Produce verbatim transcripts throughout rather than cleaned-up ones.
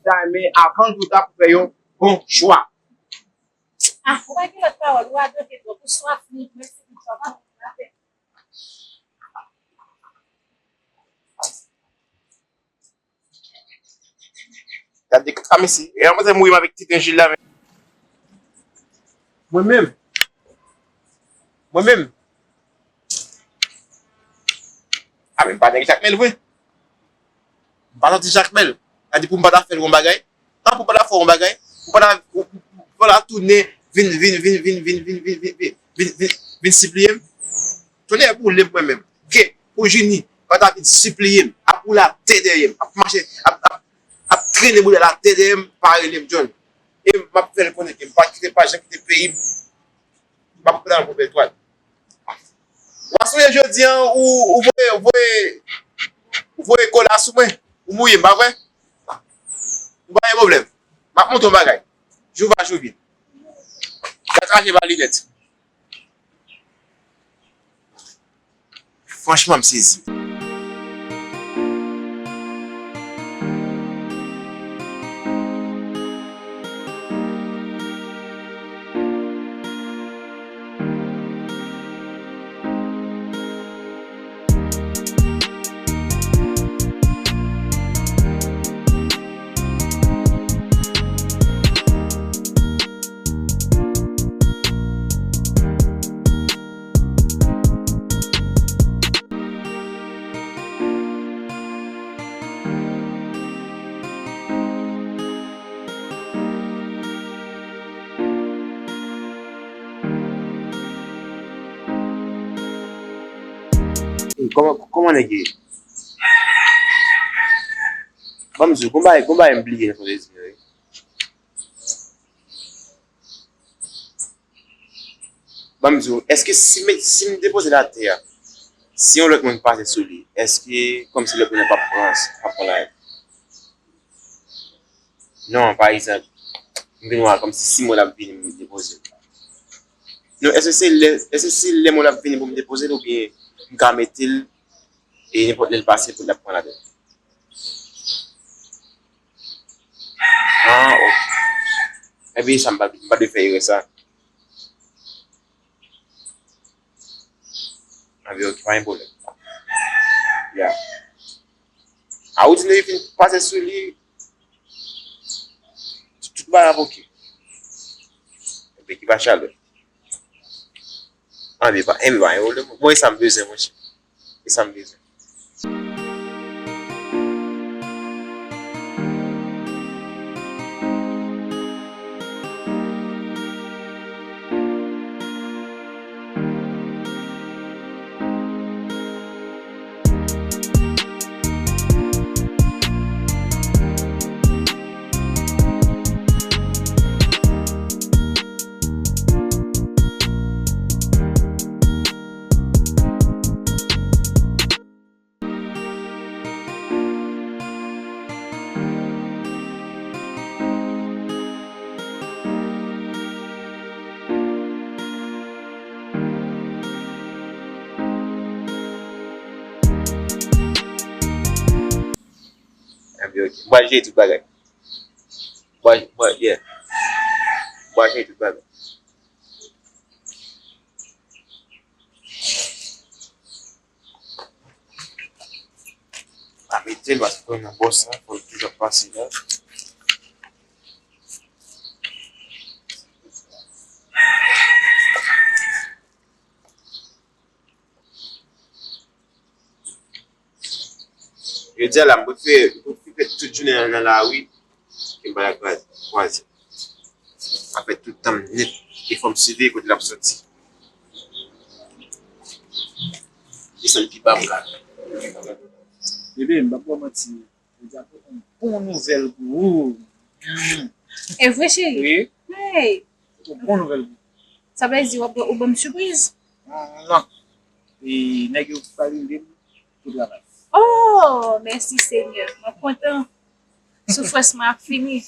ta renmen avan l twò ta pou fè yon bon chwa. Ah, ou pa gen lòt pawòl, ou radote twòp, ou swaf li, mèsi pou sa, pa pou la fè. Gade kaka mesye. E an mwen mouri m avèk ti grenjil la men. Mwen menm. Mwen menm. A men m pa nèg Jakmèl vre. M pa santi Jakmèl. Sa di pou m pa ta fè l yon bagay. Tanpri w pa ta fè yon bagay. Ou pa ta, ou, ou, ou pa ta tounen vin, vin, vin sipliye m. Tonnè boule m mwen menm. Ke pou Jini pa ta vin sipliye m, ap woule atè dèyè m, ap mache, ap, ap, ap trennen boudèl atè dèyè m, pa rele m John. E m ap fè l konnen ke m pa kite, pa jan kite peyi m. M ap pran pou etwal. W a sonje jodi an, ou, ou voye, ou voye, ou voye kola sou mwen, ou mouye m, pa vre? M pa gen pwoblèm. M ap montre w bagay. Jou va, jou vin. Gad raje ba linèt. Franchman, m sezi. Kòman, kòman nèg ye? Ban m di w, gon bagay, gon bagay m bliye nan fon de zye yo wi. Ban m di w, èske si m, si m depoze l atè a, si yon lòt moun pase sou li, èske kòmsi lòt moun nan p ap pran, p ap pran l avè l? Non, pa egzanp, m vin wè kòmsi si mwen l ap vini, m depoze l. Non, èske se lè, èske se lè mwen l ap vini pou m depoze l oubyen m ka mete l e nenpòt lè l pase pou l ap pran l avè l? Ah, ok. Ebyen, sa m pa, m pa dwe fè erè sa. Anben, ok, pa gen pwoblèm. Ya. A, ou di lè yo fin pase sou li, tout, tout bagay ap ok. Ebyen, ki pa chalè. Anben, pa, enben, pa gen pwoblèm. Mwen, e sa m bezwen, monchè. E sa m bezwen. Anben, ok. M pral jere tout bagay. M pral, m pral, yeah. M pral jere tout bagay. Pa mete l, paske nan bòs la, fò l toujou ap pase la. Jodi a la, m prefere, m prefere fè tout jounen an nan lari ke m pa al kwaze, kwaze. M ap fè tout tan m nèt e fò m siveye kote l ap soti. Desann pi ba m ka. Bebe, m p ap ba w manti. Jodi a pote yon bon nouvèl pou ou. Mm. E vre, cheri? Wi. Hey! Pote yon bon nouvèl pou ou. Sa vle di w ap, ou ban m sipriz? Non, non. E nèg yo pa rive m pou travay. Oh, mèsi Senyè. Mwen kontan. Soufrans mwen ap fini.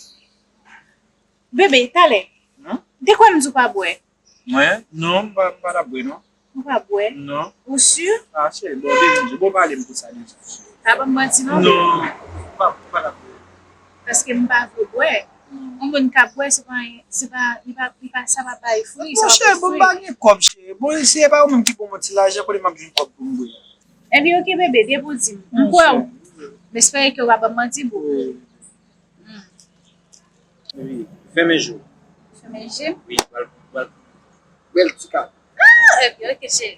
Bebe, talè. Hmm? De kwa m di w pa bwè? Mwen? Non, m pa, m pa t ap bwè, non. Ou pa bwè? Non. Ou si? Ah, cheri, bon, deja, bon, pale m pou sa, deja. Pa ban m manti, non, bebe. Non, m pa, m pa t ap bwè. Paske m pa vle bwè. Yon moun k ap bwè, se pa, se pa, li pa, li pa, sa pa bay fwi, sa pa Monchè, bon, m fri. Pa gen kòb, cheri. Bon, si se pa ou menm ki ban mwen ti lajan, kote m ap jwenn kòb pou m bwè? Ebyen, oke, bebe, depi w di m. M kwè w. M espere ke w pa ban m manti, boo. Wi. Wi. Fèmen je w. Fèmen je? Wi, pral, pral. Bèl ti ka. Ah, ebyen, oke, cheri.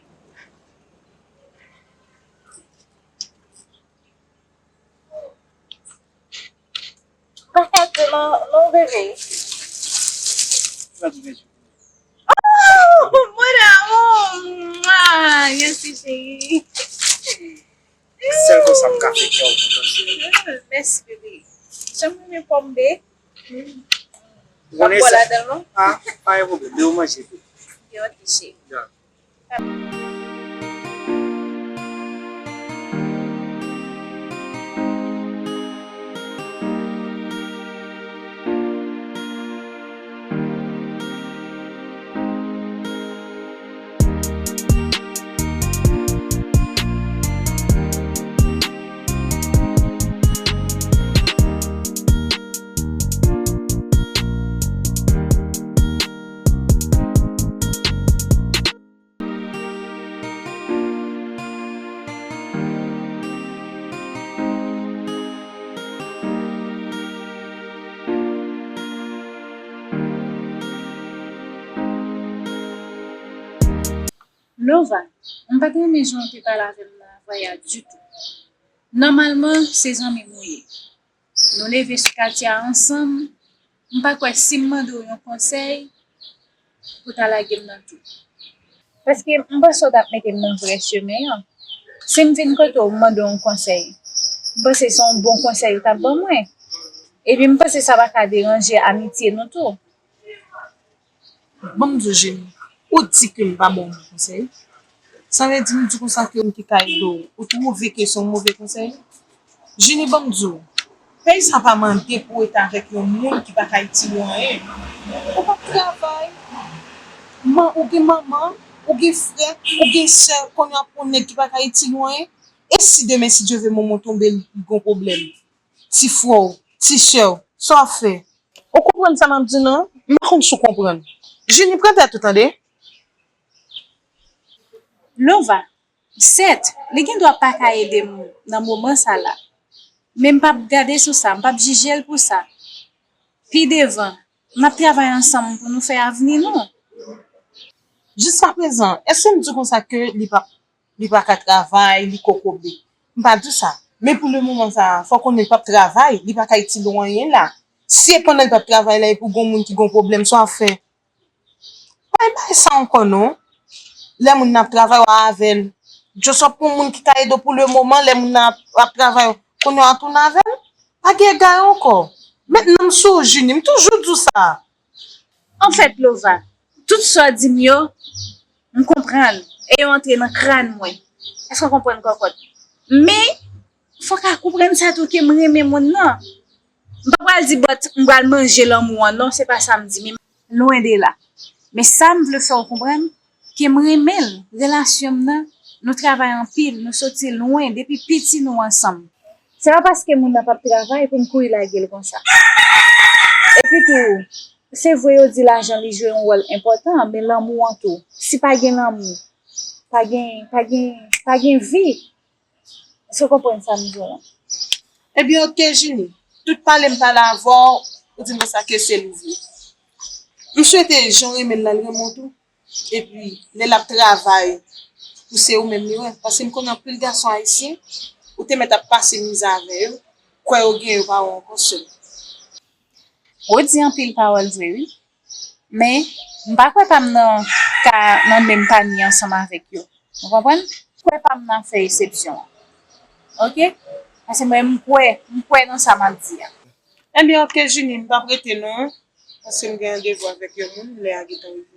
Arrête, non, non, bébé. Oh, mon amour. Mwa, merci, chérie. Sèl konsa m ka fè kè w kontan, cheri. Mm, merci, bébé. Jan m renmen pòm, bebe. W ap bwè ladan l, non? Ah, pa gen pwoblèm. Depi w manje tou. Ok, ok, chérie. Lova, m pa t renmen jan w te pale avè m nan avanyè a ditou. Nòmalman, se zanmi m ou ye. Nou leve sou katye a ansanm, m pa kwè si m mande w yon konsèy, ou ta lage m nan tou. Paske m panse w t ap mete m nan vrè chemen an. Si m vin kote w, m mande w yon konsèy, m panse se yon bon konsèy ou t ap ban mwen. Epi m panse sa pa ka deranje amitye nou tou. Ban m di w, Jenny, ou di ke m pa ba w bon konsèy? Sa vle di m di konsa ke moun ki ka ede w, ou twouve ke se yon move konsèy? Jenny, ban m di w, peyi sa pa mande pou w rete avèk yon moun ki pa ka itil ou anyen. Ou p ap travay. Man, ou gen manman, ou gen frè, ou gen sè, kounye a pou yon nèg ki pa ka itil ou anyen. E si demen, si Dye ve, manman w tonbe, li gen yon pwoblèm? Ti frè w, ti sè w, sa w ap fè? Ou konprann sa m ap di w lan? M pa konn si w konprann. Jenny, pran tèt ou, tande. Lova, sèt, li gendwa pa ka ede m nan moman sa la. Men m p ap gade sou sa, m p ap jije l pou sa. Pi devan, n ap travay ansanm pou nou fè avni nou. Jiskaprezan, èske m di w konsa ke li p ap li pa ka travay, li kokobe. M pa di w sa. Men pou le moman sa a, fò w konnen l p ap travay, li pa ka itil ou anyen la. Si se pandan l p ap travay la epi w gen yon moun ki gen yon pwoblèm, sa w ap fè? Pa gen bagay sa ankò non. Lè moun nan ap travay, w avè l. Just w ap pran yon moun ki ka ede w pou le moman, lè moun nan ap, ap travay, kounye a w ap tounen avè l. Pa gen egare ankò. Mentnan m sou ou, Junie, m toujou di w sa. Anfèt, Lova, tout sa w di m yo, m konprann, e yo antre nan kràn mwen. Èske w konprann, kòkòt? Men, fò w ka konprann sa tou ke m renmen moun nan. M pa pral di, but, m pral manje lanmou an, non, se pa sa m di, men lwen de la. Men sa m vle fè w konprann, ke m renmen l, relasyon m nan, nou travay anpil, nou soti lwen, depi piti nou ansanm. Se pa paske moun nan p ap travay pou m kouri lage l konsa. Epi tou, se vre yo di lajan li jwe yon wòl enpòtan, men lanmou an tou. Si pa gen lanmou, pa gen, pa gen, pa gen vi. Èske w konprann sa m di w lan? Ebyen, oke, Junie. Tout pale m pale avè w, ou di m konsa ke se l ou vle. M swete jan w renmen l lan, l renmen w tou. Epi, lè l ap travay, pou se ou menm li wè. Paske m konnen anpil gason ayisyen, ou te mèt ap pase mizè avè yo, kwè yo gen yo pa wè w ankò sèl. Ou di anpil pawòl vre wi. Men, m pa kwè pa m nan ka nan menm panye ansanm avèk yo. Ou konprann? M kwè pa m nan fè eksepsyon an. Oke? Paske mwen, m kwè, m kwè nan sa m ap di a. Ebyen, oke, Junie, m p ap rete non. Paske m gen randevou avèk yon moun, lè a gentan rive.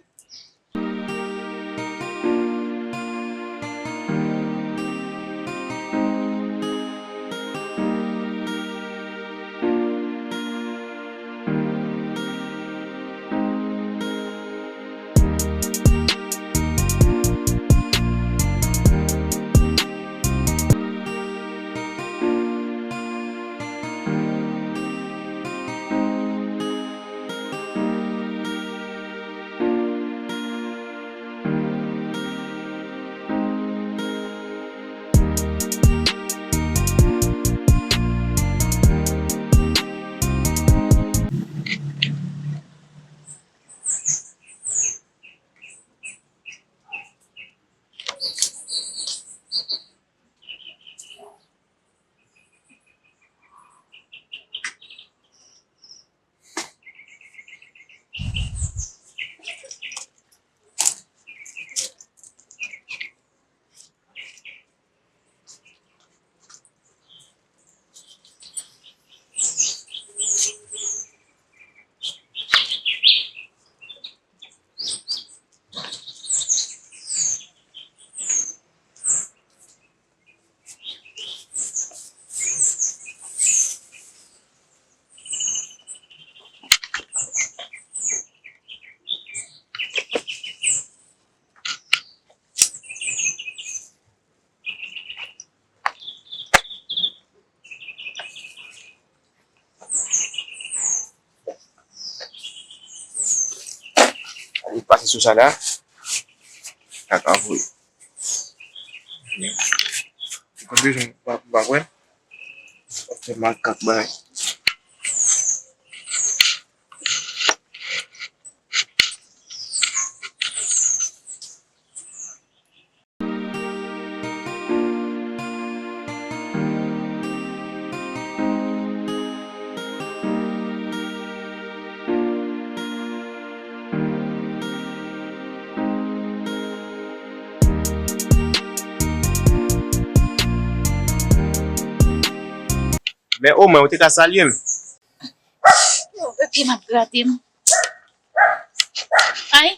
Sou sa la, kaka voye. Ou konn bezwen m pa, m pa kwè. Fè makak bagay. Men omwen, ou te ka salye m. Yo, epi m ap grate m. Ay!